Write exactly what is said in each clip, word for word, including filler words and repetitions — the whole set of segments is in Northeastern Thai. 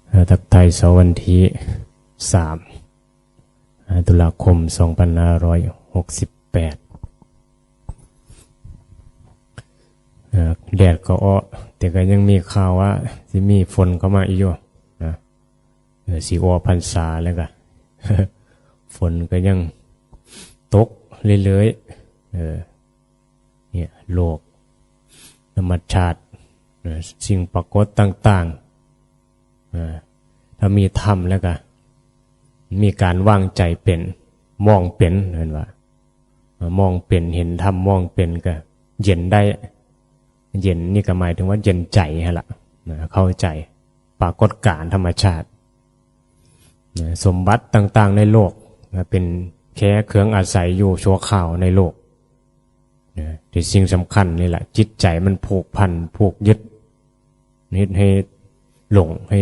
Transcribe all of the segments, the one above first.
เอ่อทักทายเสาร์วันที่สาม อ่า ตุลาคม สองพันห้าร้อยหกสิบแปด เอ่อ แดดก็ออก แต่ก็ยังมีข่าวว่าสิมีฝนเข้ามาอีกอยู่นะ เออ สิออกพรรษาแล้วก็ ฝนก็ยังตกเรื่อยๆ เออ เนี่ย โลก ธรรมชาติ เออ สิ่งปรากฏต่างๆ เออ ถ้ามีธรรมแล้วก็ มีการวางใจเป็น มองเป็น เห็นว่า เออ มองเป็น เห็นธรรม มองเป็นก็เย็นได้ เย็นนี่ก็หมายถึงว่าเย็นใจหั่นละนะ เข้าใจปรากฏการณ์ธรรมชาตินะ สมบัติต่างๆในโลกนะ เป็นแค่เครื่องอาศัยอยู่ชั่วคราวในโลกนะ แต่สิ่งสำคัญนี่แหละ จิตใจมันผูกพัน ผูกยึด เฮ็ดให้หลง ให้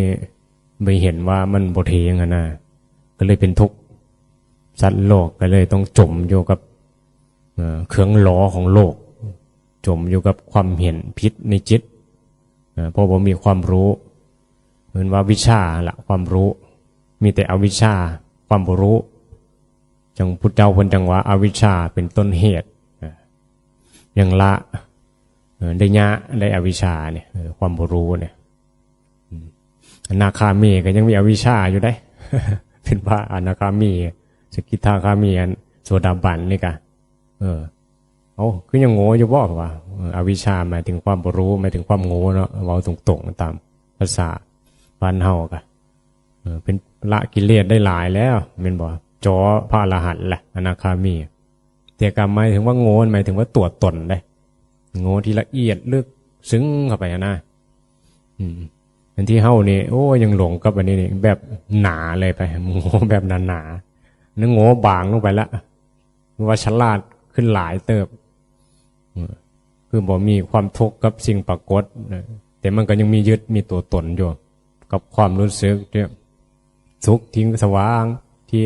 ไปเห็นว่ามันบ่เที่ยงอะนะ ก็เลยเป็นทุกข์ สัตว์โลกก็เลยต้องจมอยู่กับ เอ่อ เครื่องล้อของโลก จมอยู่กับความเห็นผิดในจิต เอ่อ เพราะบ่มีความรู้ เหมือนว่าวิชาละ ความรู้ มีแต่อวิชชา ความบ่รู้ จังพุทธเจ้าเพิ่นจังว่าอวิชชาเป็นต้นเหตุ เอ่อ ยังละ เอ่อ ได้ยะ ได้อวิชชาเนี่ย เอ่อ ความบ่รู้เนี่ย อืม อนาคามีก็ยังมีอวิชชาอยู่เด้ เป็นพระอนาคามี สกิทาคามี อันโสดาบันนี่กะ เออ เอ้า คือยังโง่อยู่บ่ ว่า เออ อวิชชาหมายถึงความบ่รู้ หมายถึงความโง่เนาะ เว้าตรงๆ ตามภาษาบ้านเฮากะ เออ เป็นละกิเลสได้หลายแล้ว แม่นบ่ จ๋อพระอรหันต์แหละ อนาคามี แต่กะหมายถึงว่าโง่ หมายถึงว่าตัวตนเด้ โง่ที่ละเอียดลึกซึ้งเข้าไปหั้นนะ อืม อันที่เฮานี่ โอ้ ยังหลงกับอันนี้นี่ แบบหนาเลยไป โง่แบบหนาๆ นึกโง่บางลงไปละ ว่าฉลาดขึ้นหลายเติบ อืม คือบ่มีความทุกข์กับสิ่งปรากฏนะ แต่มันก็ยังมียึด มีตัวตนอยู่ กับความรู้สึกที่สุขที่สว่าง ที่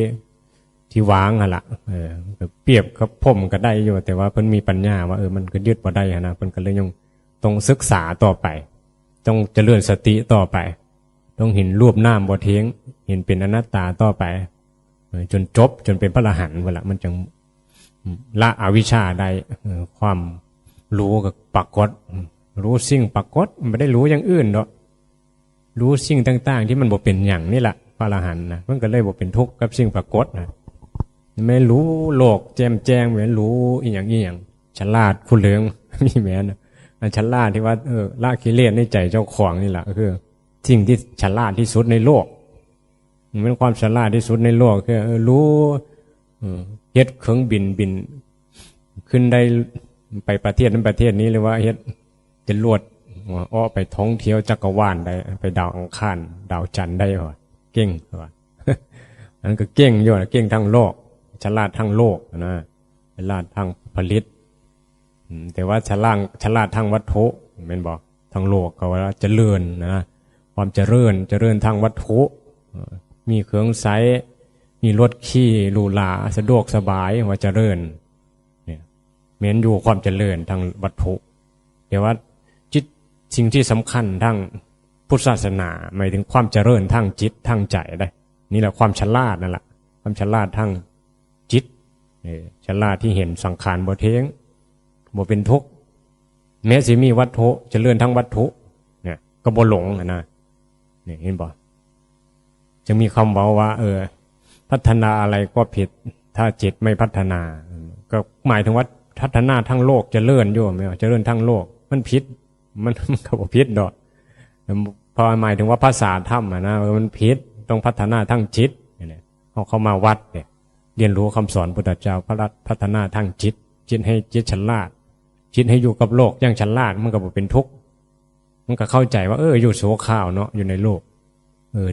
ที่ว่างหั่นล่ะ เออ เปรียบกับพรหมก็ได้อยู่ แต่ว่าเพิ่นมีปัญญาว่า เออ มันก็ยึดบ่ได้หั่นนะ เพิ่นก็เลยยังต้องศึกษาต่อไป ต้องเจริญสติต่อไป ต้องเห็นรูปนามบ่เที่ยง เห็นเป็นอนัตตาต่อไป เออ จนจบ จนเป็นพระอรหันต์พุ้นละ มันจั่งละอวิชชาได้ เออ ความรู้ก็ปรากฏ รู้สิ่งปรากฏ บ่ได้รู้อย่างอื่นดอก รู้สิ่งต่างๆที่มันบ่เป็นหยังนี่ละ พระอรหันต์นะ มันก็เลยบ่เป็นทุกข์กับสิ่งปรากฏนะ แม่นรู้โลกแจ่มแจ้ง แม่นรู้อีหยังอีหยัง ฉลาดผู้เหลือง มีแม่นนะ อันฉลาดที่ว่า เออ ละกิเลสในใจเจ้าของนี่ละ ก็คือสิ่งที่ฉลาดที่สุดในโลก มันเป็นความฉลาดที่สุดในโลก คือ เออ รู้ เออ เฮ็ดเครื่องบินบิน ขึ้นได้ ไปประเทศนั้นประเทศนี้ หรือว่าเฮ็ดจรวด อ้อ ไปท่องเที่ยวจักรวาลได้ ไปดาวอังคาร ดาวจันทร์ได้ ว่าเก่ง ว่า อันนั้นก็เก่งอยู่นะ เก่งทางโลก ฉลาดทางโลกนะ ฉลาดทางผลิต อืม แต่ว่าฉลาด ฉลาดทางวัตถุ แม่นบ่ ทางโลกเขาว่าเจริญนะ ความเจริญ เจริญทางวัตถุ เอ่อ มีเครื่องใช้ มีรถขี่หรูหรา สะดวกสบาย ว่าเจริญ เนี่ย แม่นอยู่ความเจริญทางวัตถุ แต่ว่าจิต สิ่งที่สำคัญทางพุทธศาสนา หมายถึงความเจริญทางจิตทางใจเด้ นี่แหละความฉลาดนั่นแหละ ความฉลาดทางจิต เออ ฉลาดที่เห็นสังขารบ่เที่ยง บ่เป็นทุกข์ แม้สิมีวัตถุ เจริญทางวัตถุ เนี่ย ก็บ่หลงอะนะ เนี่ย เห็นบ่ จึงมีคำเว้าว่า เออ พัฒนาอะไรก็ผิด ถ้าจิตไม่พัฒนา ก็หมายถึงว่าพัฒนาทางโลก เจริญอยู่ แม่นบ่ เจริญทางโลก มันผิด มัน มันก็บ่ผิดดอก เพราะหมายถึงว่าภาษาธรรมอะนะ มันผิด ต้องพัฒนาทางจิต เนี่ย เฮาเข้ามาวัดเนี่ย เรียนรู้คำสอนพุทธเจ้า พระรัตน์ พัฒนาทางจิต จิตให้จิตฉลาด จิตให้อยู่กับโลกอย่างฉลาด มันก็บ่เป็นทุกข์ มันก็เข้าใจว่า เออ อยู่ชั่วคราวเนาะ อยู่ในโลก เออ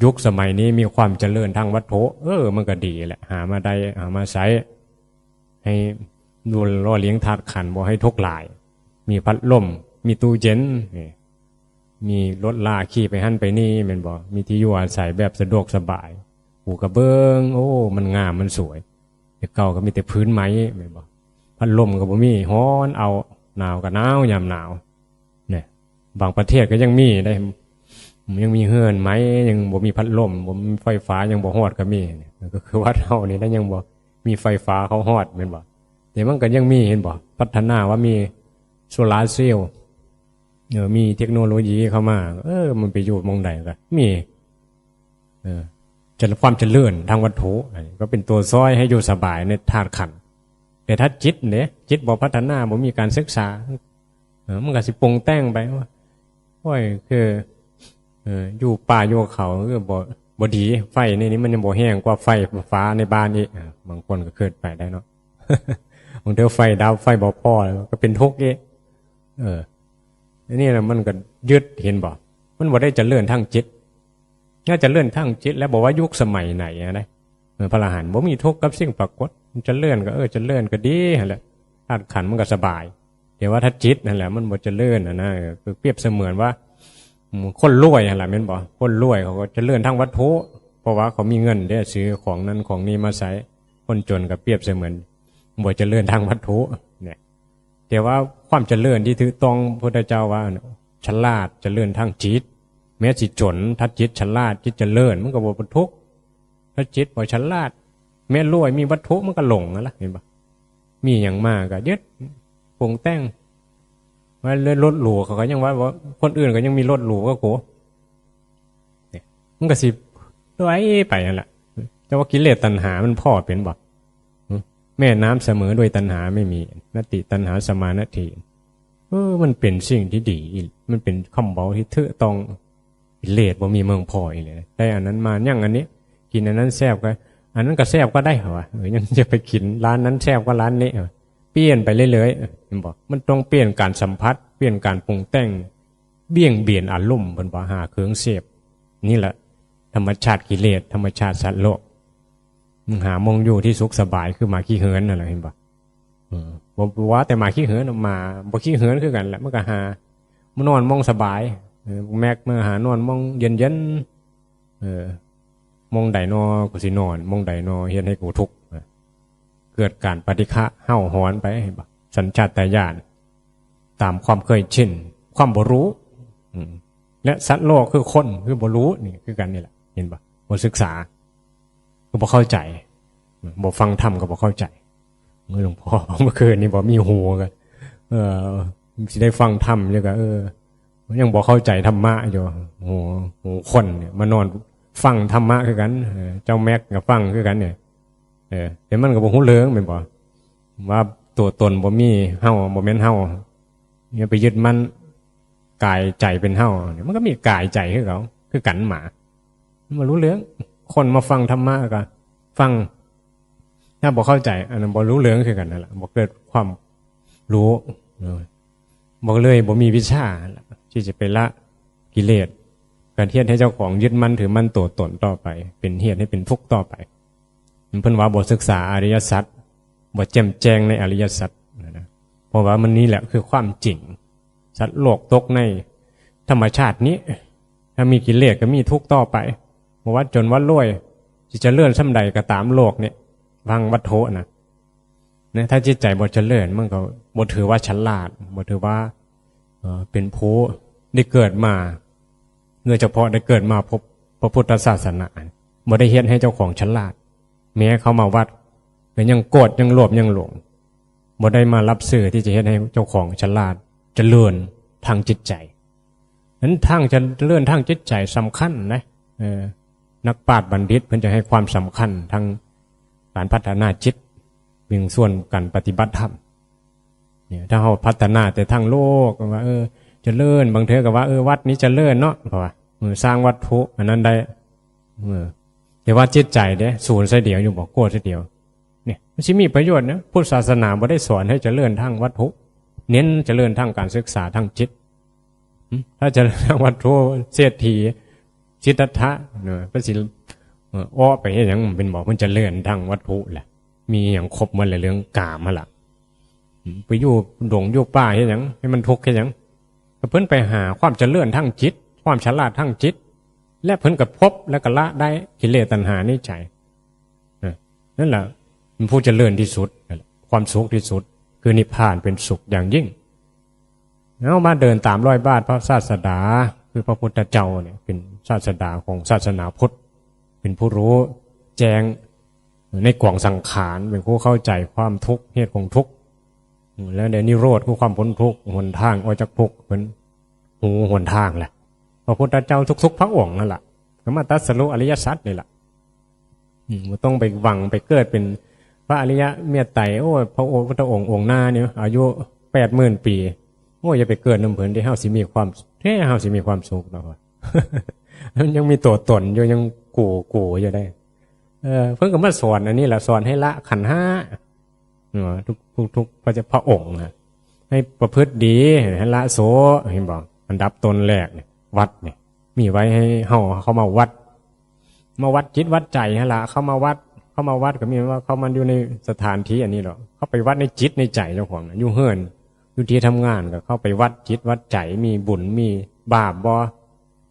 ยุคสมัยนี้มีความเจริญทางวัตถุ เออ มันก็ดีแหละ หามาได้ หามาใช้ ให้ดูหล่อเลี้ยงธาตุขันธ์ บ่ให้ทุกข์หลาย มีพัดลม มีตู้เย็น นี่ มีรถลาขี่ไปหั่นไปนี่ แม่นบ่ มีที่อยู่อาศัยแบบสะดวกสบาย กูก็เบิ่ง โอ้ มันงาม มันสวย แต่เก่าก็มีแต่พื้นไม้ แม่นบ่ พัดลมก็บ่มี ฮ้อนเอา หนาวก็หนาวยามหนาว เนี่ย บางประเทศก็ยังมีได้ ยังมีเฮือนไหม ยังบ่มีพัดลม บ่มีไฟฟ้า ยังบ่ฮอดก็มี ก็คือวัดเฮานี่นะ ยังบ่มีไฟฟ้าเขาฮอด แม่นบ่ แต่มันก็ยังมี เห็นบ่ พัฒนาว่ามีโซลาร์เซลล์ เออ มีเทคโนโลยีเข้ามา เออ มันไปอยู่หม่องใดก็มี เออ จะ ความเจริญทางวัตถุ อันนี้ก็เป็นตัวซอยให้อยู่สบายในธาตุขันธ์ แต่ถ้าจิตเนี่ย จิตบ่พัฒนา บ่มีการศึกษา เออ มันก็สิปรุงแต่งไปว่า โอ้ย คือ เออ อยู่ป่าอยู่เขา เออ บ่ บ่ดี ไฟในนี้มันยังบ่แฮงกว่าไฟฟ้าในบ้านอีก อ่ะ บางคนก็คิดไปได้เนาะ บางเทื่อไฟดับ ไฟบ่พอ ก็เป็นทุกข์อีก เออ อันนี้นะ มันก็ยึด เห็นบ่ มันบ่ได้เจริญทางจิต ถ้าเจริญทางจิตแล้ว บอกว่ายุคสมัยไหนอะนะ เออ พระอรหันต์บ่มีทุกข์กับสิ่งปรากฏ มันเจริญก็ เออ เจริญก็ดีหั่นแหละ ธาตุขันธ์มันก็สบาย แต่ว่าถ้าจิตนั่นแหละ มันบ่เจริญอะนะ เออ คือเปรียบเสมือนว่า อืม คนรวยหั่นล่ะ แม่นบ่ คนรวยเขาก็เจริญทางวัตถุ เพราะว่าเขามีเงินเด้ ซื้อของนั้นของนี้มาใช้ คนจนก็เปรียบเสมือนบ่เจริญทางวัตถุ เนี่ย แต่ว่าความเจริญที่ถูกต้อง พุทธเจ้าว่า ฉลาดเจริญทางจิต แม้สิจน ถ้าจิตฉลาด จิตเจริญ มันก็บ่เป็นทุกข์ ถ้าจิตบ่ฉลาด แม้รวยมีวัตถุมันก็หลงนั่นล่ะ เห็นบ่ มีหยังมาก็ยึด ปรุงแต่ง ว่าเรื่องรถหรู เขาก็ยังว่า ว่าคนอื่นก็ยังมีรถหรูกว่ากู เนี่ย มันก็สิไหลไปนั่นแหละ แต่ว่ากิเลสตัณหามันพอเป็นบ่ หึ แม่น้ำเสมอด้วยตัณหาไม่มี นัตติตัณหาสมานัตถิ เออ มันเป็นสิ่งที่ดีอีหลี มันเป็นคำเว้าที่ถูกต้อง กิเลสบ่มีเมืองพออีหลี ได้อันนั้นมายังอันนี้ กินอันนั้นแซ่บก็ อันนั้นก็แซ่บก็ได้เหรอวะ เออ ยังจะไปกินร้านนั้นแซ่บกว่าร้านนี้เหรอ เปลี่ยนไปเรื่อยๆ เห็นบ่ มันต้องเปลี่ยนการสัมผัส เปลี่ยนการปรุงแต่ง เบี่ยงเบนอารมณ์ เพิ่นว่าหาเครื่องเสพ นี่แหละ ธรรมชาติกิเลส ธรรมชาติสัตว์โลก มึงหาหม่องอยู่ที่สุขสบาย คือหมาขี้เหินนั่นแหละ เห็นบ่ เออ บ่ บ่ว่าแต่หมาขี้เหิน หมาบ่ขี้เหินคือกันแหละ มันก็หามานอนหม่องสบาย เออ แม็กมาหานอนหม่องเย็นๆ เออ หม่องใดนอ กูสินอน หม่องใดนอ เฮ็ดให้กูทุกข์ เกิดการปฏิฆะเห่าหอนไป เห็นบ่ สัญชาตญาณ ตามความเคยชิน ความบ่รู้ อืม และสัตว์โลกคือคน คือบ่รู้ นี่คือกันนี่แหละ เห็นบ่ บ่ศึกษา ก็บ่เข้าใจ บ่ฟังธรรมก็บ่เข้าใจ เมื่อหลวงพ่อ เมื่อคืนนี้บอกมีหูก็ เออ สิได้ฟังธรรมอยู่ก็ เออ ยังบ่เข้าใจธรรมะอยู่ หู หูคนเนี่ย มานอนฟังธรรมะคือกัน เออ เจ้าแม็กก็ฟังคือกันเนี่ย เออ แต่มันก็บ่ฮู้เรื่อง แม่นบ่ ว่าตัวตนบ่มี เฮาบ่แม่นเฮา อย่าไปยึดมั่น กายใจเป็นเฮาเนี่ย มันก็มีกายใจคือเขา คือกันหมา มันบ่รู้เรื่อง คนมาฟังธรรมะก็ฟัง ถ้าบ่เข้าใจ อันนั้นบ่รู้เรื่องคือกันนั่นแหละ บ่เกิดความรู้ เออ บ่เลยบ่มีวิชาที่จะไปละกิเลส การเฮ็ดให้เจ้าของยึดมั่นถือมั่นตัวตนต่อไป เป็นเหตุให้เป็นทุกข์ต่อไป เพิ่นว่าบ่ศึกษาอริยสัจ บ่แจ่มแจ้งในอริยสัจนะ เพราะว่ามันนี่แหละคือความจริง สัตว์โลกตกในธรรมชาตินี้ ถ้ามีกิเลสก็มีทุกข์ต่อไป บ่ว่าจนว่ารวย สิเจริญส่ำใดก็ตามโลกเนี่ย ทางวัตถุนะ นะ ถ้าจิตใจบ่เจริญ มันก็บ่ถือว่าฉลาด บ่ถือว่า เอ่อ เป็นผู้ได้เกิดมา โดยเฉพาะได้เกิดมาพบพระพุทธศาสนา บ่ได้เฮ็ดให้เจ้าของฉลาด แม้เข้ามาวัด ก็ยังโกรธ ยังโลภ ยังหลง บ่ได้มารับซื่อที่จะเฮ็ดให้เจ้าของฉลาด เจริญทางจิตใจ นั้นทางเจริญทางจิตใจสำคัญนะ เออ นักปราชญ์บัณฑิตเพิ่นจะให้ความสำคัญทางการพัฒนาจิต เบิ่งส่วนการปฏิบัติธรรม เนี่ย ถ้าเฮาพัฒนาแต่ทางโลก ว่า เออ เจริญ บางเทื่อก็ว่า เออ วัดนี้เจริญเนาะ เพราะว่า เออ สร้างวัตถุอันนั้นได้ เออ แต่ว่าจิตใจเด้ สูญเสียเดียวอยู่บ่ โกรธเสียเดียว เนี่ย มันสิมีประโยชน์นะ พุทธศาสนาบ่ได้สอนให้เจริญทางวัตถุ เน้นเจริญทางการศึกษาทางจิต หึ ถ้าเจริญทางวัตถุ เศรษฐี สิทธัตถะ เนาะ เพิ่นสิ เอ่อ อ้อไปเฮ็ดหยัง เป็นบอกเพิ่นเจริญทางวัตถุแหละ มีหยังครบหมดเลย เรื่องกามหั่นล่ะ หึ ไปอยู่ดงอยู่ป่าเฮ็ดหยัง ให้มันทุกข์เฮ็ดหยัง ก็เพิ่นไปหาความเจริญทางจิต ความฉลาดทางจิต และเพิ่นก็พบและก็ละได้กิเลสตัณหาในใจ นะ นั่นแหละ เป็นผู้เจริญที่สุด นั่นแหละ ความสุขที่สุด คือนิพพานเป็นสุขอย่างยิ่ง เอามาเดินตามรอยบาทพระศาสดา คือพระพุทธเจ้าเนี่ยเป็นศาสดาของศาสนาพุทธ เป็นผู้รู้แจ้งในกองสังขาร เป็นผู้เข้าใจความทุกข์ เหตุของทุกข์ แล้วได้นิโรธคือความพ้นทุกข์ หนทางออกจากทุกข์ เป็นหูหนทางแหละ พระพุทธเจ้าทุกๆพระองค์นั่นแหละ ก็มาตรัสรู้อริยสัจนี่แหละ อืม บ่ต้องไปหวังไปเกิดเป็นพระอริยะเมตไตร โอ้ย พระองค์ พุทธองค์องค์หน้าเนี่ย อายุแปดหมื่นปี โอ้ย อย่าไปเกิดนำเพิ่นเด้ เฮาสิมีความ แท้เฮาสิมีความสุขเนาะ มันยังมีตัวตนอยู่ ยังกู่กู่อยู่ได้ เออ เพิ่นก็มาสอนอันนี้แหละ สอนให้ละขันธ์ห้า เนาะ ทุก ทุก ทุกพระเจ้า พระองค์นะ ให้ประพฤติดี ให้ละโส เห็นบ่ อันดับต้นแรกเนี่ย วัดเนี่ย มีไว้ให้เฮาเข้ามาวัด มาวัดจิตวัดใจหั่นละ เข้ามาวัด เข้ามาวัดก็มีว่าเข้ามาอยู่ในสถานที่อันนี้หรอก เข้าไปวัดในจิตในใจเจ้าของนะ อยู่เฮือน อยู่ที่ทำงานก็เข้าไปวัดจิตวัดใจ มีบุญ มีบาปบ่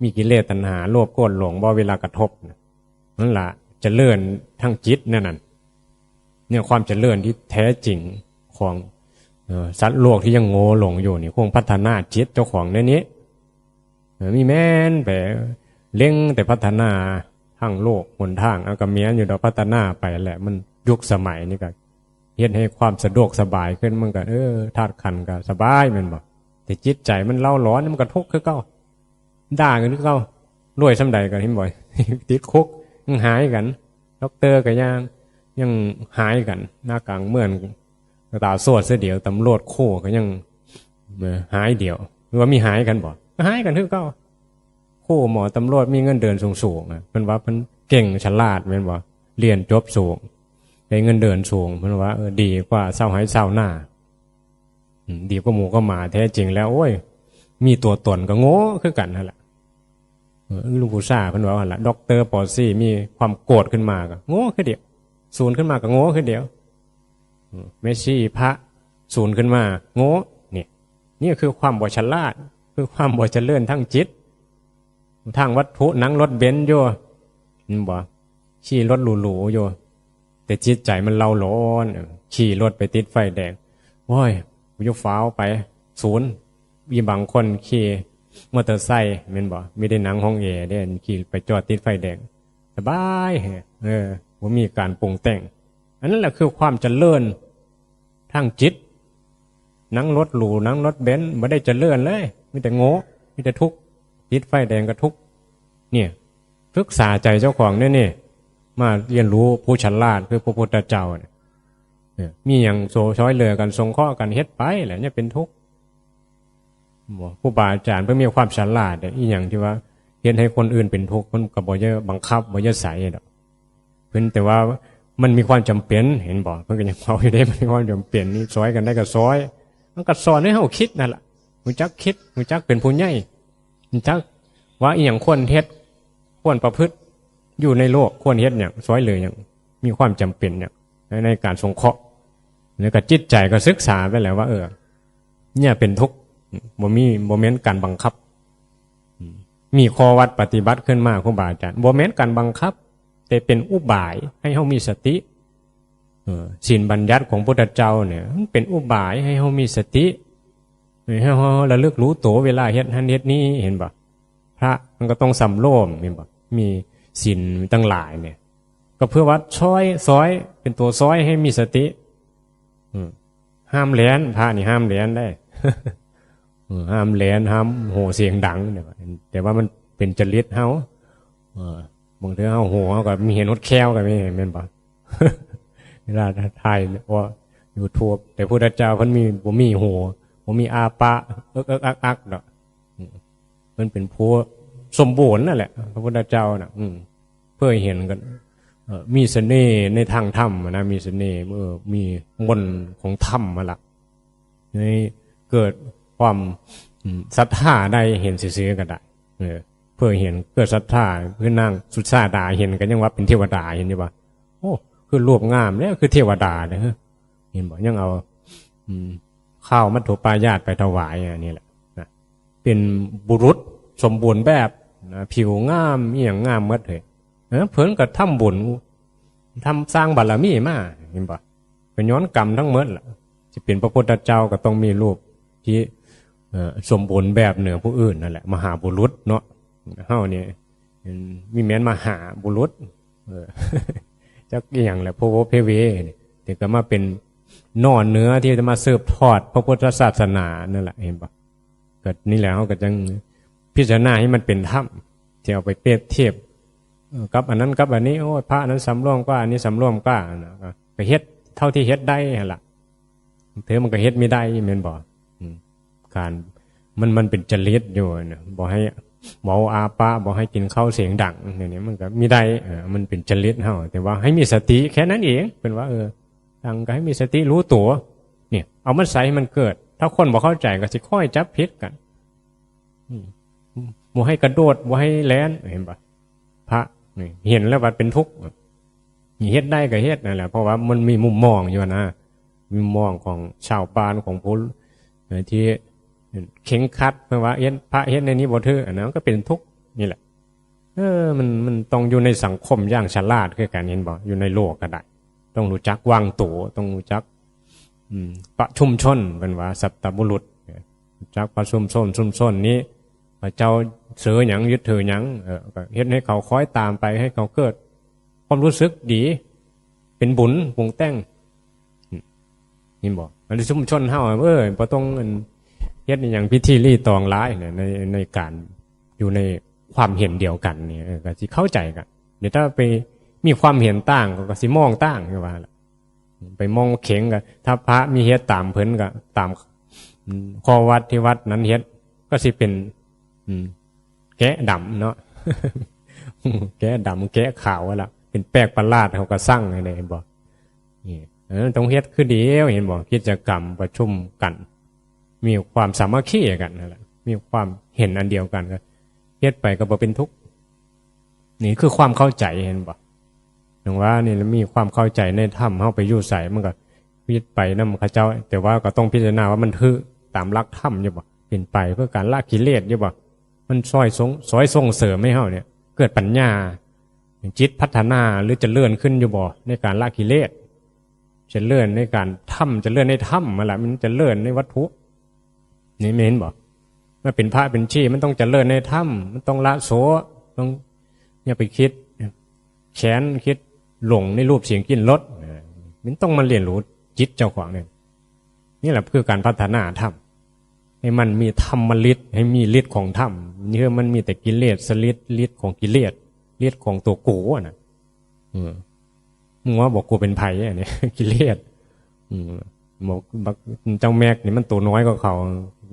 มีกิเลสตัณหา โลภโกรธหลงบ่ เวลากระทบนะ นั่นล่ะ เจริญทางจิตนั่นน่ะ เนี่ย ความเจริญที่แท้จริงของ เอ่อ สัตว์โลกที่ยังโง่หลงอยู่นี่ คงพัฒนาจิตเจ้าของในนี้ เออ มีแม่นไปเล็งแต่พัฒนาทางโลกหนทาง เอาก็แม่นอยู่ดอก พัฒนาไปแหละ มันยุคสมัยนี่ก็เฮ็ดให้ความสะดวกสบายขึ้น มันก็ เออ ธาตุขันธ์ก็สบายแม่นบ่ แต่จิตใจมันเร้าร้อน มันก็ทุกข์คือเก่า ด่ากันคือเก่า รวยส่ำใดก็เห็นบ่ ติดคุก ยังหายกัน ด็อกเตอร์ก็ยัง ยังหายกัน หน้ากลางเมือง ตาโสดเสียเดียว ตำรวจโคก็ยัง เอ่อ หายเดียว หรือว่ามีหายกันบ่ ก็หายกันคือเก่า โค หมอ ตำรวจมีเงินเดือนสูงๆ นะ เพิ่นว่าเพิ่นเก่งฉลาดแม่นบ่ เรียนจบสูง ได้เงินเดือนสูง เพิ่นว่า เออ ดีกว่าชาวไร่ชาวนา อืม ดีกว่าหมูกว่าหมา แท้จริงแล้ว โอ้ย มีตัวตนก็โง่คือกันหั่นล่ะ เออ หลวงปู่ซ่าเพิ่นว่าหั่นล่ะ ด็อกเตอร์ ป.สี่ มีความโกรธขึ้นมาก็โง่คือเดียว สูนขึ้นมาก็โง่คือเดียว อืม แม่ชีพระสูนขึ้นมา โง่ นี่ นี่คือความบ่ฉลาด คือความบ่เจริญทางจิต ทางวัตถุ นั่งรถเบนซ์อยู่ เห็นบ่ ขี่รถหรูๆอยู่ แต่จิตใจมันเร้าร้อน ขี่รถไปติดไฟแดง โอ้ย กูจะฟ้าวไป สูน มีบางคนขี่มอเตอร์ไซค์แม่นบ่ มีได้นั่งห้องแอร์เด้ ขี่ไปจอดติดไฟแดง สบาย เออ บ่มีการปรุงแต่ง อันนั้นแหละคือความเจริญทางจิต นั่งรถหรู นั่งรถเบนซ์ บ่ได้เจริญเลย มีแต่โง่ มีแต่ทุกข์ ติดไฟแดงก็ทุกข์ เนี่ย ศึกษาใจเจ้าของเนี่ย นี่ มาเรียนรู้ผู้ฉลาดคือพระพุทธเจ้าเนี่ย เนี่ย มีหยังโซ ซ่อยเหลือกัน สงเคราะห์กัน เฮ็ดไปแหละ อย่าเป็นทุกข์ บ่ ครูบาอาจารย์เพิ่นมีความฉลาดเด้ อีหยังที่ว่าเฮ็ดให้คนอื่นเป็นทุกข์ เพิ่นก็บ่ได้บังคับ บ่ได้ใส่ดอก เพิ่นแต่ว่ามันมีความจำเป็น เห็นบ่ เพิ่นก็ยังเว้าอยู่เด้ มันมีความจำเป็น นี่ซ่อยกันได้ก็ซ่อย มันก็สอนให้เฮาคิดนั่นล่ะ รู้จักคิด รู้จักเป็นผู้ใหญ่ รู้จักว่าอีหยังควรเฮ็ด ควรประพฤติ อยู่ในโลกควรเฮ็ดหยัง ซ่อยเหลือหยัง มีความจำเป็นหยัง ใน ในการสงเคราะห์ แล้วก็จิตใจก็ศึกษาไปแล้วว่า เออ เนี่ยเป็นทุกข์ บ่มี บ่แม่นการบังคับ มีข้อวัดปฏิบัติขึ้นมา ครูบาอาจารย์ บ่แม่นการบังคับ แต่เป็นอุบายให้เฮามีสติ เออ ศีลบัญญัติของพุทธเจ้าเนี่ย มันเป็นอุบายให้เฮามีสติ ให้เฮาระลึกรู้ตัวเวลาเฮ็ดหั้นเฮ็ดนี้ เห็นบ่ พระมันก็ต้องสำรวม เห็นบ่ มีศีลตั้งหลายเนี่ย ก็เพื่อว่าซ่อย ซ่อย เป็นตัวซ่อยให้มีสติ อืม ห้ามแหลน พระนี่ห้ามแหลนได้ เออ ห้ามแหลน ห้ามโห่เสียงดังเนี่ย แต่ว่ามันเป็นจริตเฮา เออ บางเทื่อเฮาโห่ เฮาก็มีเห็นฮอดแข้วก็มี แม่นบ่ เวลาถ่ายว่า YouTube แต่พุทธเจ้าเพิ่นมี บ่มีโห่ บ่มีอาปะ เอิกเอิกอักอักดอก อืม เพิ่นเป็นผู้สมบูรณ์นั่นแหละ พระพุทธเจ้าน่ะ อืม เพื่อให้เห็นกัน เอ่อ มีเสน่ห์ในทางธรรมนะ มีเสน่ห์ เออ มีมนต์ของธรรมมาละ ให้เกิดความ อืม ศรัทธาได้ เห็นซื่อๆก็ได้ เออ เพื่อเห็น เกิดศรัทธา คือนางสุชาดาเห็นก็ยังว่าเป็นเทวดา เห็นอยู่บ่ โอ้ คือรูปงามเด้ คือเทวดาเด้ เห็นบ่ ยังเอา อืม ข้าวมัทธุปายาตไปถวาย อันนี้แหละนะ เป็นบุรุษสมบูรณ์แบบนะ ผิวงาม อีหยังงามหมดเลย เออ เพิ่นก็ทำบุญ ทำ สร้างบารมีมา เห็นบ่ ก็ย้อนกรรมทั้งหมดล่ะ สิเป็นพระพุทธเจ้าก็ต้องมีรูปที่ เอ่อสมบูรณ์แบบเหนือผู้อื่นนั่นแหละ มหาบุรุษเนาะ เฮานี่มีแม่นมหาบุรุษ เออ จักอีหยังแหละ พวกเพเวนี่แต่ก็มาเป็นหน่อเนื้อที่จะมาสืบทอดพระพุทธศาสนานั่นแหละ เห็นปะ ก็นี่แหละ เขาก็จังพิจารณาให้มันเป็นธรรม ที่เอาไปเปรียบเทียบ เออ กับอันนั้นกับอันนี้ โอ้ย พระอันนั้นสำรวมกว่า อันนี้สำรวมกว่านะ ก็เฮ็ดเท่าที่เฮ็ดได้หั่นล่ะ เธอมันก็เฮ็ดไม่ได้แม่นบ่ อืม การ มัน มันเป็นจริตอยู่นะ บ่ให้เว้าอาปะ บ่ให้กินข้าวเสียงดัง เนี่ย เนี่ย มันก็มีได้ เออ มันเป็นจริตเฮา แต่ว่าให้มีสติแค่นั้นเอง เป็นว่า เออ ดังก็ให้มีสติรู้ตัว เนี่ย เอามันใส่ให้มันเกิด ถ้าคนบ่เข้าใจก็สิค่อยจับผิดกัน อืม บ่ให้กระโดด บ่ให้แล่น เห็นปะ พระนี่เห็นแล้วว่าเป็นทุกข์ นี่เฮ็ดได้ก็เฮ็ดนั่นแหละ เพราะว่ามันมีมุมมองอยู่นะ มุมมองของชาวบ้านของผู้ เอ่อ ที่เคร่งครัด เพิ่นว่าเฮ็ด พระเฮ็ดในนี้บ่ถือ อันนั้นก็เป็นทุกข์นี่แหละ เออ มัน มันต้องอยู่ในสังคมอย่างฉลาดคือกัน เห็นบ่ อยู่ในโลกก็ได้ ต้องรู้จักวางตัว ต้องรู้จัก อืม ประชุมชน เพิ่นว่าสัตบุรุษ รู้จักประชุมชน ชุมชนนี้ พระเจ้าเสือหยัง ยึดถือหยัง เออ ก็เฮ็ดให้เขาคอยตามไป ให้เขาเกิดความรู้สึกดี เป็นบุญปรุงแต่ง อืม เห็นบ่ อันนี้ชุมชนเฮา เออ บ่ต้องอันเฮ็ดอิหยังพิธีรีตองหลายนะ ใน ในการอยู่ในความเห็นเดียวกันนี่ เออ ก็สิเข้าใจกัน เดี๋ยวถ้าไปมีความเห็นต่าง ก็สิมองต่างคือว่าล่ะ ไปมองเข็งก็ ถ้าพระมีเฮ็ดตามเพิ่นก็ตาม อืม ข้อวัดที่วัดนั้นเฮ็ด ก็สิเป็น อืม แกะดำเนาะ แกะดำแกะขาวละ เป็นแปลกประหลาด เขาก็สั่งให้ได้ เห็นบ่ นี่ เออ ต้องเฮ็ดคือเดียว เห็นบ่ กิจกรรมประชุมกัน มีความสามัคคีกันนั่นแหละ มีความเห็นอันเดียวกันก็ เฮ็ดไปก็บ่เป็นทุกข์ นี่คือความเข้าใจ เห็นบ่ อย่างว่านี่ มีความเข้าใจในธรรม เฮาไปอยู่ไสมันก็ พิจไปนำเขาเจ้า แต่ว่าก็ต้องพิจารณาว่ามันถือตามหลักธรรมอยู่บ่ เป็นไปเพื่อการละกิเลสอยู่บ่ มันซอยส่ง ซอยส่งเสริมให้เฮาเนี่ย เกิดปัญญา จิตพัฒนาหรือเจริญขึ้นอยู่บ่ ในการละกิเลส เจริญในการทำ เจริญในธรรมนั่นแหละ มันเจริญในวัตถุ นี่แม่นบ่ มาเป็นพระเป็นชี มันต้องเจริญในธรรม มันต้องละโส ต้องอย่าไปคิดแค้น คิดหลงในรูปเสียงกลิ่นรส เออ มันต้องมาเรียนรู้จิตเจ้าของเนี่ย นี่แหละคือการพัฒนาธรรม ให้มันมีธรรมฤทธิ์ ให้มีฤทธิ์ของธรรม นี่คือมันมีแต่กิเลสฤทธิ์ ฤทธิ์ของกิเลส ฤทธิ์ของตัวกูอะนะ เออ มึงว่าบอกกูเป็นไผอันนี้ กิเลส อืม บอกบักเจ้าแม็กนี่มันตัวน้อยกว่าเขา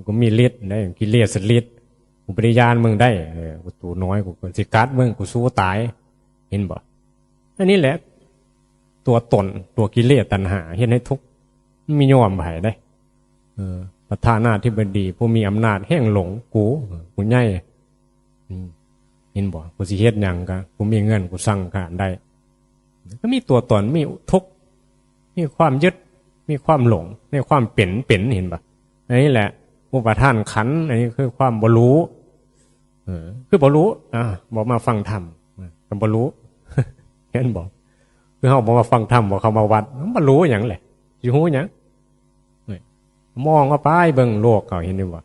ก็มีฤทธิ์ได้ กิเลสฤทธิ์ กูบ่ได้ย้านมึงได้ เออ กูตัวน้อย กูก็สิกัดมึง กูสู้ตาย เห็นบ่ อันนี้แหละ ตัวตน ตัวกิเลสตัณหา เฮ็ดให้ทุกข์ มันมียอมไผได้ เออ ประธานาธิบดี ผู้มีอำนาจแห่งหลง กู กูใหญ่ อืม เห็นบ่ กูสิเฮ็ดหยังก็ กูมีเงิน กูสั่งการได้ ก็มีตัวตน มีทุกข์ มีความยึด มีความหลง ในความเป็น เป็น เห็นบ่ อันนี้แหละ อุปาทานขันธ์ อันนี้คือความบ่รู้ เออ คือบ่รู้ อ่า บ่มาฟังธรรม อ่า ก็บ่รู้ เห็นบ่ คือเฮาบ่มาฟังธรรม บ่เข้ามาวัด มันบ่รู้หยังแหละ สิรู้หยัง นี่ มองออกไปเบิ่งโลกเขา เห็นอยู่บ่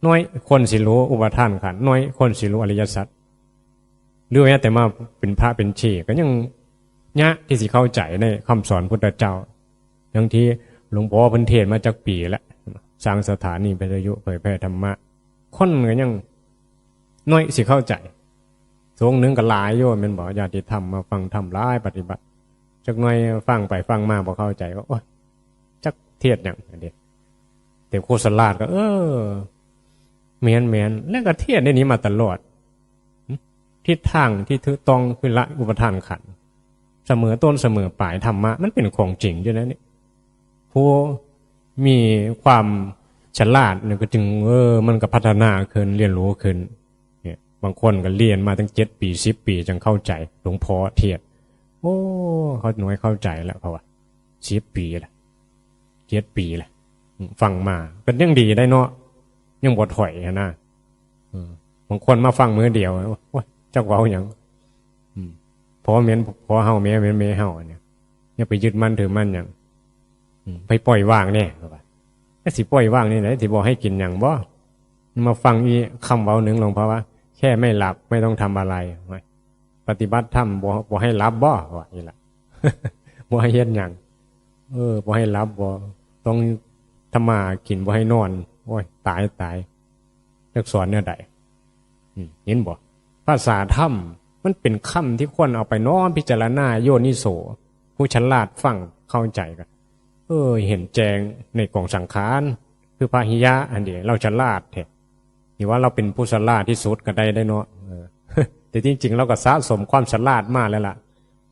น้อยคนสิรู้อุปาทานขันธ์ น้อยคนสิรู้อริยสัจ หรือแม้แต่มาเป็นพระเป็นชีก็ยังยากที่สิเข้าใจในคำสอนพุทธเจ้า ทั้งที่หลวงพ่อเพิ่นเทศน์มาจักปีแล้ว สร้างสถานีวิทยุเผยแพร่ธรรมะ คนก็ยังน้อยสิเข้าใจ สงฆ์หนึ่งก็หลายอยู่แม่นบ่ ญาติธรรมมาฟังธรรมหลาย ปฏิบัติ จักหน่อยฟังไปฟังมาบ่เข้าใจ ก็ โอ๊ย จักเทศน์หยัง อันนี้ แต่ครูสลาดก็ เออ แม่นๆ แล้วก็เทศน์ในนี้มาตลอด ทิศทางที่ถูกต้องคือละอุปาทานขันธ์ เสมอต้นเสมอปลาย ธรรมะมันเป็นของจริงอยู่แล้วนี่ ผู้มีความฉลาดเนี่ยก็จึง เออ มันก็พัฒนาขึ้น เรียนรู้ขึ้น เนี่ย บางคนก็เรียนมาตั้งเจ็ดปี สิบปี จังเข้าใจ หลวงพ่อเทศน์ โอ้ เขาหน่วยเข้าใจแล้ว เขาว่า สิบปีละ เจ็ดปีละ อืม ฟังมา ก็ยังดีได้เนาะ ยังบ่ถอยหั้นนะ เออ บางคนมาฟังมื้อเดียว โอ๊ย จักเว้าหยัง อืม พ่อแม่นพ่อเฮา แม่แม่นแม่เฮา อันเนี้ย อย่าไปยึดมั่นถือมั่นหยัง อืม ไปปล่อยวางแน่ เขาว่า ก็สิปล่อยวางนี่แหละ สิบอกให้กินหยังบ่ มาฟังอีกคำเว้าหนึ่งหลวงพ่อว่า แค่ไม่หลับไม่ต้องทำอะไร ปฏิบัติธรรมบ่บ่ให้หลับบ่ ว่าอีหละ บ่ให้เฮ็ดหยัง เออ บ่ให้หลับบ่ ต้องทำมาหากิน บ่ให้นอน โอ้ย ตายตาย จักสอนแนวใด อืม เห็นบ่ ภาษาธรรม มันเป็นคำที่ควรเอาไปน้อมพิจารณา โยนิโส ผู้ฉลาดฟังเข้าใจก็ เออ เห็นแจ้งในกองสังขาร คือพระหิยะอันเดียว เราฉลาดแท้ นี่ว่าเราเป็นผู้ฉลาดที่สุดก็ได้ได้เนาะ เออ แต่จริงๆ เราก็สะสมความฉลาดมาแล้วล่ะ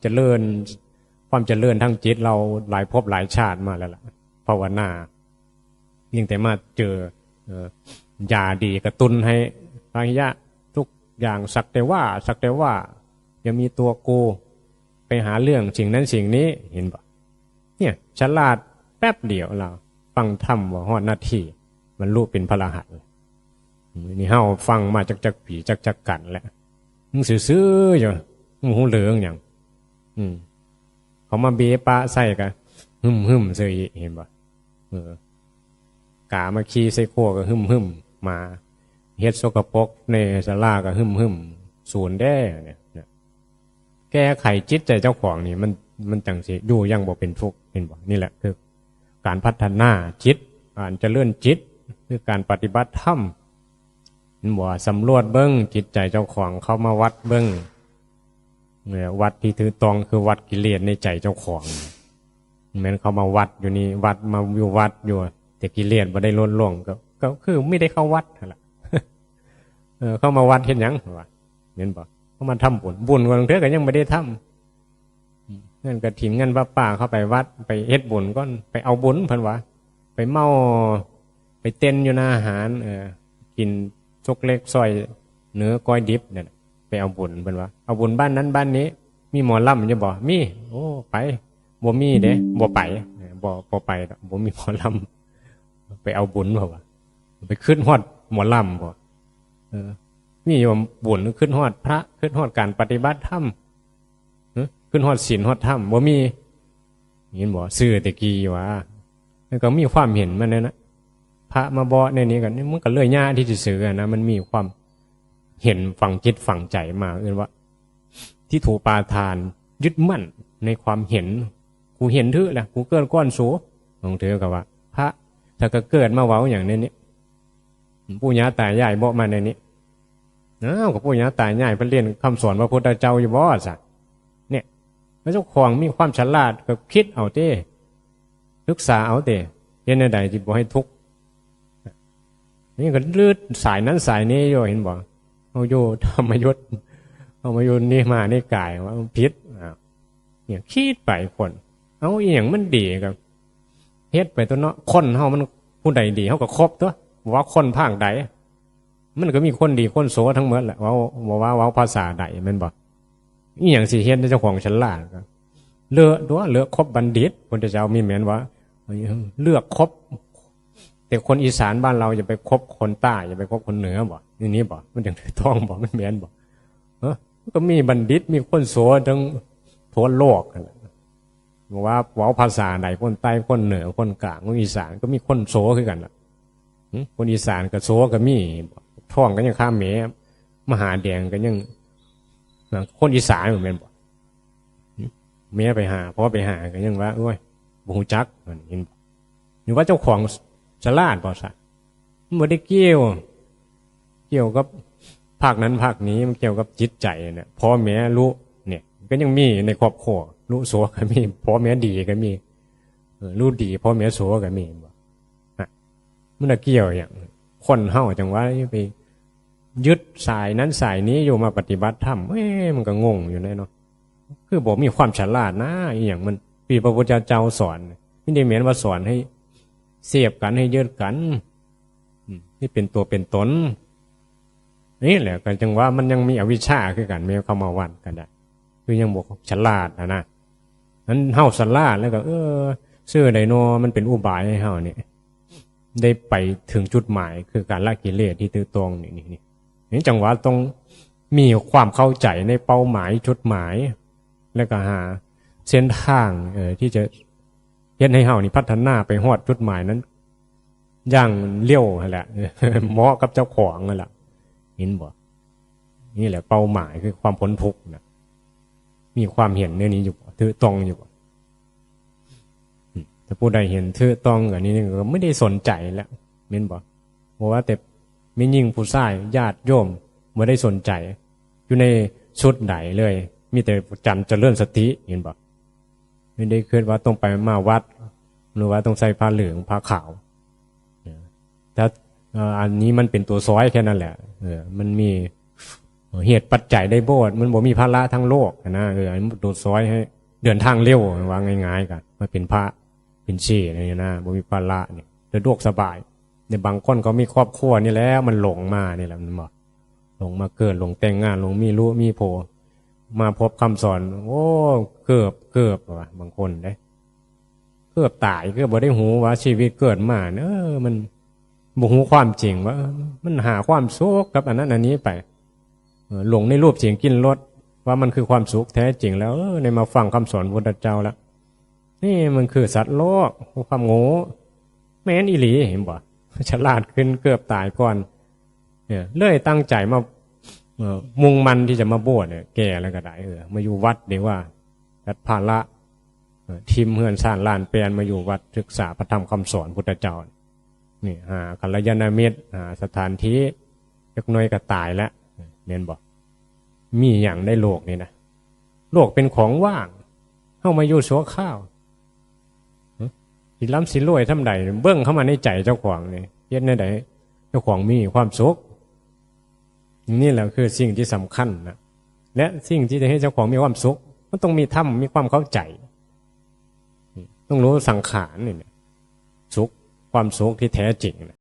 เจริญ ความเจริญทางจิตเราหลายภพหลายชาติมาแล้วล่ะ ภาวนา เพียงแต่มาเจอ เอ่อ ยาดีกระตุ้นให้พระหิยะ ทุกอย่างสักแต่ว่า สักแต่ว่า อย่ามีตัวกู ไปหาเรื่องสิ่งนั้นสิ่งนี้ เห็นปะ เนี่ย ฉลาดแป๊บเดียวเรา ฟังธรรมว่าฮอดนาที บรรลุเป็นพระอรหันต์ นี่เฮาฟังมาจักจักปีจักจักกันแล้ว มึงซื่อๆอยู่ มึงหูเหลืองหยัง อืม เขามาเบะปะใส่กะ หึมๆซื่ออีก เห็นบ่ เออ กามาขี้ใส่ครัวก็หึมๆ หมา เฮ็ดสกปรกในศาลาก็หึมๆ สูนแด้เนี่ย เนี่ย แก้ไขจิตใจเจ้าของนี่ มัน มันจั่งสิอยู่อย่างบ่เป็นทุกข์ เห็นบ่ นี่แหละคือการพัฒนาจิต การเจริญจิต คือการปฏิบัติธรรม เห็นบ่ สำรวจเบิ่งจิตใจเจ้าของ เข้ามาวัดเบิ่ง เนี่ย วัดที่ถูกต้องคือวัดกิเลสในใจเจ้าของ แม่นเข้ามาวัดอยู่นี่ วัดมาอยู่วัดอยู่ แต่กิเลสบ่ได้ลดลง ก็ ก็คือไม่ได้เข้าวัดนั่นแหละ เออ เข้ามาวัดเฮ็ดหยังวะ เห็นบ่ เข้ามาทำบุญ บุญบางเทื่อก็ยังไม่ได้ทำ อืม เงินกฐิน เงินผ้าป่า เข้าไปวัด ไปเฮ็ดบุญก่อน ไปเอาบุญเพิ่นว่า ไปเมา ไปเต้นอยู่หน้าอาหาร เออ กินซกเล็กซอยเนื้อก้อยดิบเนี่ย ไปเอาบุญเพิ่นว่า เอาบุญบ้านนั้นบ้านนี้ มีหมอลำอยู่บ่ มี โอ้ ไป บ่มีเด้ บ่ไป เออ บ่ บ่ไปดอก บ่มีหมอลำ ไปเอาบุญเพิ่นว่า ไปคิดฮอดหมอลำบ่ เออ มีอยู่บุญ คิดฮอดพระ คิดฮอดการปฏิบัติธรรม ฮะ คิดฮอดศีลฮอดธรรม บ่มี เห็นบ่ ซื่อแต่กี้ว่า มันก็มีความเห็นมันนั่นนะ พระมาบอกในนี้กัน มันก็เลยยากที่จะซื่อนะ มันมีความเห็นฝังจิตฝังใจมา เอิ้นว่า ทิฏฐูปาทาน ยึดมั่นในความเห็น กูเห็นถือละ กูเกิดก่อนสู ของเธอก็ว่า พระ ถ้าก็เกิดมาเว้าอย่างในนี้ ปู่ย่าตายายบอกมาในนี้ อ้าว ก็ปู่ย่าตายายเพิ่นเรียนคำสอนพระพุทธเจ้าอยู่บ่ซะ เนี่ย แล้วเจ้าของมีความฉลาดก็คิดเอาเต้ ศึกษาเอาเต้ เฮ็ดแนวใดที่บ่ให้ทุกข์ นี่ก็ลืดสายนั้นสายนี้อยู่ เห็นบ่ เอาอยู่ธรรมยุทธ์ เอามาอยู่นี่มานี่กายว่ามันผิด อ้าว เนี่ย คิดไปคน เอาอีหยังมันดีก็เฮ็ดไปตัวเนาะ คนเฮามันผู้ใดดี เฮาก็คบตัว ว่าคนภาคใด มันก็มีคนดีคนโสทั้งหมดแหละ เว้า บ่ว่าเว้าภาษาใด แม่นบ่ อีหยังสิเฮ็ดให้เจ้าของฉลาดก็ เลือกตัว เลือกคบบัณฑิต พุทธเจ้ามีแม่นว่า เลือกคบ แต่คนอีสานบ้านเราอย่าไปคบคนใต้ อย่าไปคบคนเหนือบ่ นี่ นี่บ่ มันจั่งถูกต้องบ่ มันแม่นบ่ เอ้อ มันก็มีบัณฑิต มีคนโสทั้งทั่วโลกนั่นแหละ บ่ว่าเว้าภาษาใด คนใต้ คนเหนือ คนกลาง คนอีสาน ก็มีคนโสคือกันล่ะ หึ คนอีสานก็โสก็มี ท้องก็ยังคาแม่มาหาแดงก็ยัง คนอีสานแม่นบ่ หึ แม่ไปหา พ่อไปหาก็ยังว่า โอ้ย บ่ฮู้จัก นั่นเห็นบ่ นี่ว่าเจ้าของฉลาดบ่ซะ มันบ่ได้เกี่ยว เกี่ยวกับภาคนั้นภาคนี้ มันเกี่ยวกับจิตใจเนี่ย พ่อแม่รู้เนี่ย ก็ยังมีในครอบครัว รู้โสก็มี พ่อแม่ดีก็มี เออ รู้ดี พ่อแม่โสก็มี บ่ ฮะ มันน่ะเกี่ยวหยัง คนเฮาจั่งว่าไปยึดสายนั้นสายนี้อยู่มาปฏิบัติธรรม เอ้ย มันก็งงอยู่แน่เนาะ คือบ่มีความฉลาดนะ อีหยังมัน ที่พระพุทธเจ้าสอน มันได้แม่นว่าสอนให้เสพกัน ให้ยึดกัน อืม นี่เป็นตัวเป็นตน นี่แหละ ก็จั่งว่ามันยังมีอวิชชาคือกัน แม้เข้ามาวัดก็ได้ คือยังบ่ฉลาดหั้นนะ นั้นเฮาฉลาดแล้วก็ เออ ซื่อใดนอ มันเป็นอุบายให้เฮาเนี่ย ได้ไปถึงจุดหมาย คือการละกิเลสที่ถูกต้องนี่ นี่ นี่ นี่จั่งว่าต้องมีความเข้าใจในเป้าหมายจุดหมาย แล้วก็หาเส้นทาง เอ่อ ที่จะเฮ็ดให้เฮานี่พัฒนาไปฮอดจุดหมายนั้น อย่างเร็วหั่นแหละ เหมาะกับเจ้าของนั่นแหละ เห็นบ่ นี่แหละเป้าหมายคือความพ้นทุกข์นะ มีความเห็นแนวนี้อยู่บ่ ถูกต้องอยู่บ่ อืม ถ้าผู้ใดเห็นถูกต้องอันนี้ก็ไม่ได้สนใจแล้ว แม่นบ่ เพราะว่าแต่แม่หญิงผู้ชายญาติโยมบ่ได้สนใจ อยู่ในชุดใดเลย มีแต่จันเจริญสติ เห็นบ่ ไม่ได้คิดว่าต้องไปมาวัด หรือว่าต้องใส่ผ้าเหลืองผ้าขาวนะ ถ้า เอ่อ อันนี้มันเป็นตัวซอยแค่นั้นแหละ เออ มันมีเหตุปัจจัยได้โพด มันบ่มีภาระทางโลกนะ เออ อันนี้ตัวซอยให้เดินทางเร็ว ว่าง่ายๆ ก็มาเป็นพระเป็นเจ้านี่นะ บ่มีภาระนี่ สะดวกสบาย ในบางคนเขามีครอบครัวนี่แหละ มันหลงมานี่แหละ มันบอก หลงมาเกิด หลงแต่งงาน หลงมีลูกมีผัว มาพบคำสอน โอ้ เกือบ เกือบว่ะ บางคนเด้ เกือบตาย เกือบบ่ได้ฮู้ว่าชีวิตเกิดมาเนี่ย เออ มันบ่ฮู้ความจริงว่า เออ มันหาความสุขกับอันนั้นอันนี้ไป เออ หลงในรูปเสียงกลิ่นรส ว่ามันคือความสุขแท้จริงแล้ว เออ ได้มาฟังคำสอนพุทธเจ้าแล้ว นี่มันคือสัตว์โลก ความโง่ แม่นอีหลี เห็นบ่ ฉลาดขึ้นเกือบตายก่อน เนี่ย เลยตั้งใจมา เอ่อ มุ่งมั่นที่จะมาบวชเนี่ย แก่แล้วก็ได้ เออ มาอยู่วัดดีกว่า ตัดภาระ เอ่อ ถิ่มเฮือนซานลานแปน มาอยู่วัดศึกษาพระธรรมคำสอนพุทธเจ้า นี่ หากัลยาณมิตร หาสถานที่ จักหน่อยก็ตายแล้ว แม่นบ่ มีหยังในโลกนี่นะ โลกเป็นของว่าง เฮามาอยู่ชั่วคราว หึ สิร่ำสิรวยส่ำใด เบิ่งเข้ามาในใจเจ้าของนี่ เฮ็ดแนวใดเจ้าของมีความสุข นี่แหละคือสิ่งที่สำคัญนะ และสิ่งที่จะให้เจ้าของมีความสุข มันต้องมีธรรม มีความเข้าใจ ต้องรู้สังขารนี่แหละ สุข ความสุขที่แท้จริงนะ